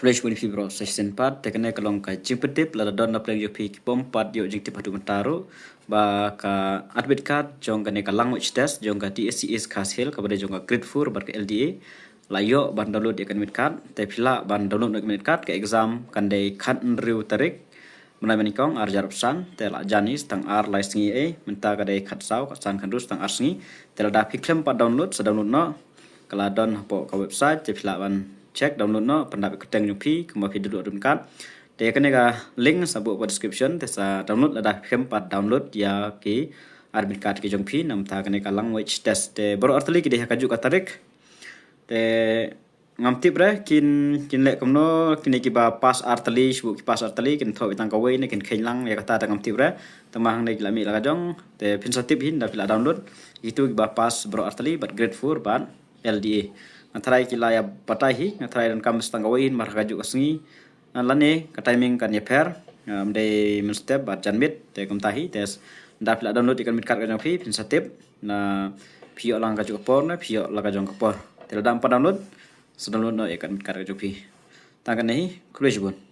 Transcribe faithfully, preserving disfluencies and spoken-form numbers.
Khublei shibun ïa phi baroh sa shisien pat. Te kane ka long ka jingpyntip, lada don na pdeng jong phi ki bym pat ïoh jingtip haduh mynta ruh ba ka admit card jong kane ka language test jong ka T S C East Khasi Hills kaba dei jong ka grade four bad ka L D A, lah ïoh ban download ïa ka admit card. Te phi lah ban download ïa ka admit card, ka exam kan dei khathynriew tarik bnai ba nyngkong arhajar arphew san, te lah jan hi tang ar lai sngi, eh mynta ka dei khatsaw, khatsan, khathynriew, tang ar sngi. Te lada phi khlem pat download, sa download noh. Ka la don hapoh ka website, te phi lah ban check, download noh, pyndap ïa ka kyrteng jong phi kumba phi download admit card. Te kane ka link sa buh hapoh description, te sa download lada phi khlem pat download ïa ki admit card ki jong phi namar kane ka language test. Te baroh artylli ki dei ha kajuh ka tarik. Te ngam tip re kin, kin leh kumno, kine kiba pass artylli, shu ki pass artylli kin thoh tang kawei ne kin kheiñ lang, ïa kata te ngam tip re. Te ma hangne ki la mih la ka jong, te phin sa tip hi lada phi la download. Ïa kitu kiba pass baroh artylli bad grade four bad L D A. Nga tharai ki la ïa batai hi, nga tharai donkam tang kawei hi namar ha kajuh ka sngi, ah, lane ka timing kan ïapher, ah, ym dei mynstep bad janmiet, te kumta hi, te lada phi la download ïa ka admit card ka jong phi, phin sa tip, lada phi ïoh lang ha kajuh ka por ne phi ïoh la ka jong ka por. Te lada ym pat download, sa download noh ïa ka admit card ka jong phi. Tang kane hi, khublei shibun.